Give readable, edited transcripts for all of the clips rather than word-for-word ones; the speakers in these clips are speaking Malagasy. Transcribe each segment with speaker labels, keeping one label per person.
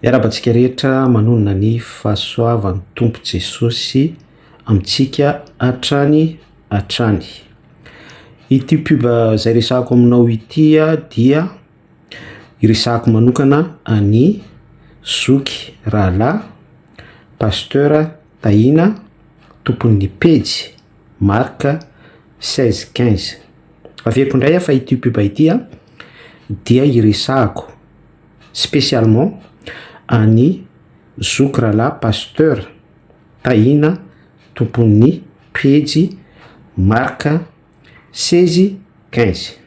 Speaker 1: Miarahaba antsika rehetra manonona ny fahasoavan'ny Tompo Jesosy amintsika hatrany hatrany. Ity pub izay resahako aminao ity dia iresahako manokana an'i zoky rahalahy Pasteur Tahina tompon'ny pejy Marc 16 15. Averiko indray fa ity pub ity dia iresahako spécialement an'i zoky rahalahy Pasteur Tahina tompon'ny pejy Marc 16 15.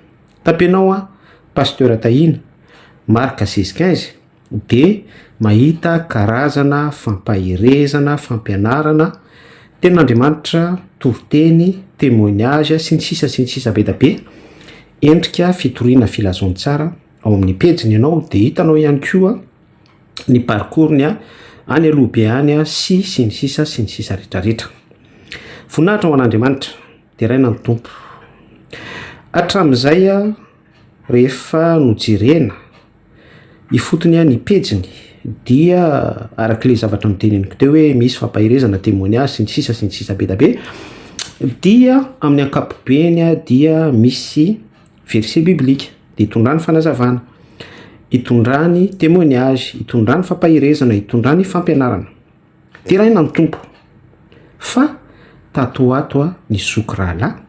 Speaker 1: Tapenao a Pasteur Tahina Marc 16 15 de mahita karazana fampaherezana, fampianarana tenin'Andriamanitra, toriteny, témoignage sy ny sisa sy ny sisa be da be endrika fitoriana filazantsara ao amin'ny pejiny ianao de hitanao ihany koa ny parcours-ny a any aloha be any a sy sy ny sisa sy ny sisa rehetrarehetra. Voninahitra ho an'Andriamanitra, deraina ny Tompo. Hatramin'izay a rehefa nojerena ifotony a ny pejiny dia arak'ilay zavatra noteneniko teo hoe misy fampaherezana, témoignage sy ny sisa sy ny sisa be da be dia amin'ny ankapobeny a dia misy verset biblique de itondrany fanazavana, itondrany témoignage, itondrany fampaherezana, itondrany fampianarana. Deraina ny Tompo fa tato ho ato a ny zoky rahalahy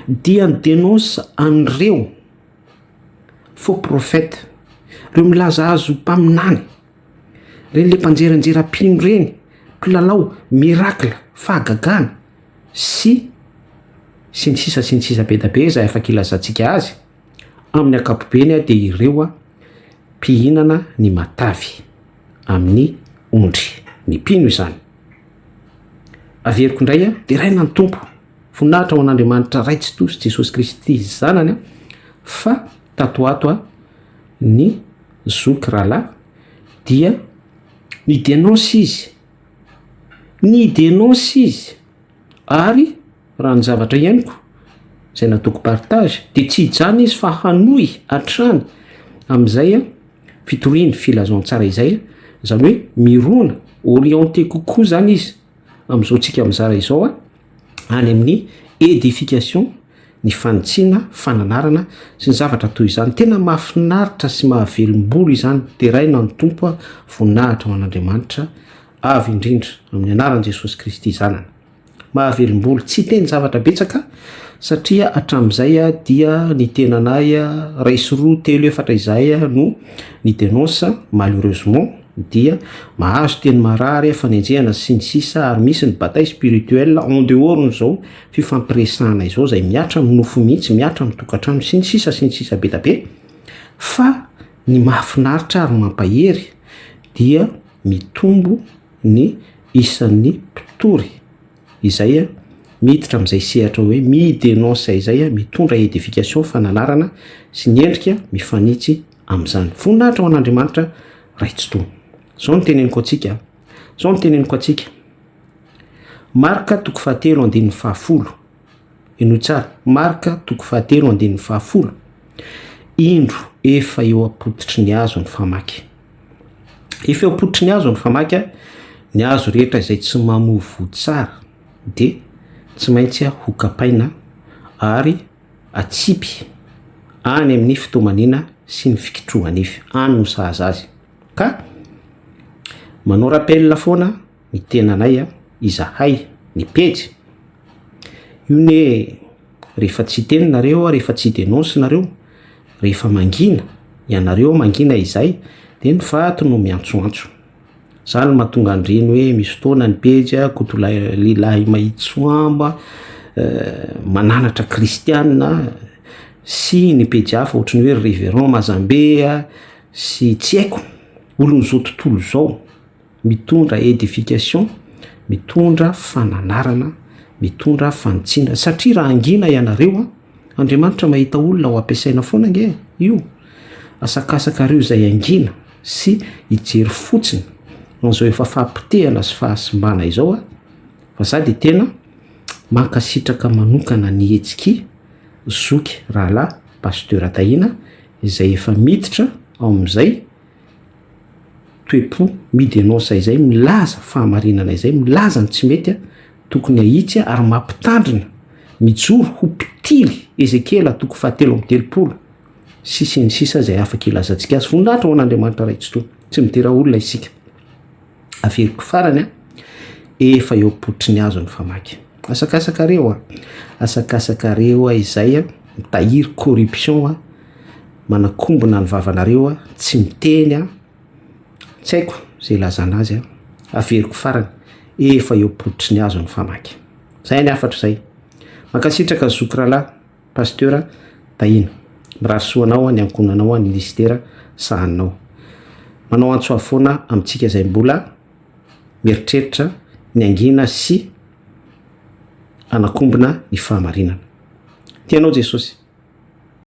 Speaker 1: dia ni-dénonce an'ireo faux prophète, reo milaza azy ho mpaminany, reny le mpanjeranjera mpino reny, mpilalao miracle, fahagagana sy sy ny sisa sy ny sisa be da be zay afaka ilazantsika azy. Amin'ny ankapobeny a de ireo a mpihinana ny matavy amin'ny ondry, ny mpino izany. Averiko indray a, deraina ny Tompo, voninahitra ho an'Andriamanitra Ray Tsitoha sy Jesosy Kristy zanany a fa tato ho ato a ny zoky rahalahy dia ni-dénonce izy, ni-dénonce izy ary raha ny zavatra iainiko zay nataoko partage de tsy hijanona izy fa hanohy hatrany am'izay a fitoriany filazantsara izay, zany hoe mirona orienté kokoa zany izy am'izao tsika mizara izao a any amin'ny édification, ny fanitsiana, fananarana sy ny zavatra toy izany. Tena mahafinaritra sy mahavelom-bolo izany. Deraina ny Tompo a, voninahitra ho an'Andriamanitra avy indrindra amin'ny anaran'i Jesosy Kristy zanany. Mahavelom-bolo, tsy hiteny zavatra betsaka satria hatramin'izay a dia ny tenanay a ray sy roa telo efatra izahay a no ni-dénonce malheureusement dia mahazo teny marary, fanenjehana sy ny sisa ary misy ny bataille spirituelle en dehors n'izao fifampiresahana izao zay miatra amin'ny nofo mihitsy, miatra amin'ny tokantrano sy ny sisa sy ny sisa be da be. Fa ny mahafinaritra ary mampahery dia mitombo ny isan'ny mpitory izay a miditra amin'izay sehatra hoe mi-dénonce izay a mitondra édification, fananarana sy ny endrika mifanitsy amin'izany. Voninahitra ho an'Andriamanitra Ray Tsitoha. Zao no teneniko antsika, zao no teneniko antsika. Marka toko fahatelo andininy fahafolo. Henoy tsara, Marka toko fahatelo andininy fahafolo. Indro efa eo am-pototry ny hazo ny famaky. Efa eo am-pototry ny hazo ny famaky a, ny hazo rehetra izay tsy mamoa voa tsara de tsy maintsy ho kapaina ary atsipy any amin'ny fitomanina sy ny fikitroha-nify, any no sahaza azy. Ka manao rappel foana ny tenanay a, izahay, ny pejy, io ne rehefa tsy hiteny nareo, rehefa tsy hi-dénonce nareo, rehefa mangina ianareo mangina izay de ny vato no miantsoantso. Zany no mahatonga an'ireny hoe misy fotoana ny pejy a koto lehilahy mahitsy soamba mananatra kristianina sy ny pejy hafa ohatran'ny hoe révérend Mazambe a sy tsy haiko olon'izao tontolo izao mitondra édification, mitondra fananarana, mitondra fanitsiana satria raha angina ianareo a Andriamanitra mahita olona ho ampiasaina foana ange io, asakasakareo izay angina sy hijery fotsiny an'izao efa fahapotehana sy fahasimbana izao a fa za de tena mankasitraka manokana ny hetsiky zoky rahalahy Pasteur Tahina izay efa miditra ao amin'izay. toe-po mi-denonce izay, milaza fahamarinana izay, milaza ny tsy mety a, tokony ahitsy a, ary mampitandrina, mijoro ho mpitily, Ezekiela toko fahatelo amby telopolo sy sy ny sisa zay afaka ilazantsika azy. Voninahitra ho an'Andriamanitra Ray Tsitoha. Tsy midera olona isika. Averiko farany a, efa eo am-pototry ny hazo ny famaky. Asakasakareo a, asakasakareo a izay a mitahiry corruption a, manakombona ny vavanareo a, tsy miteny a, tsy haiko zay ilazana azy a. Averiko farany, efa eo am-pototry ny hazo ny famaky. Zay ny hafatro zay. Mankasitraka zoky rahalahy pasteur Tahina. Mirary soa anao ny ankohonanao, ny ministera sahaninao. Manao antso avo foana amintsika izay mbola mieritreritra ny hangina sy hanakombona ny fahamarinana. Tianao Jesosy.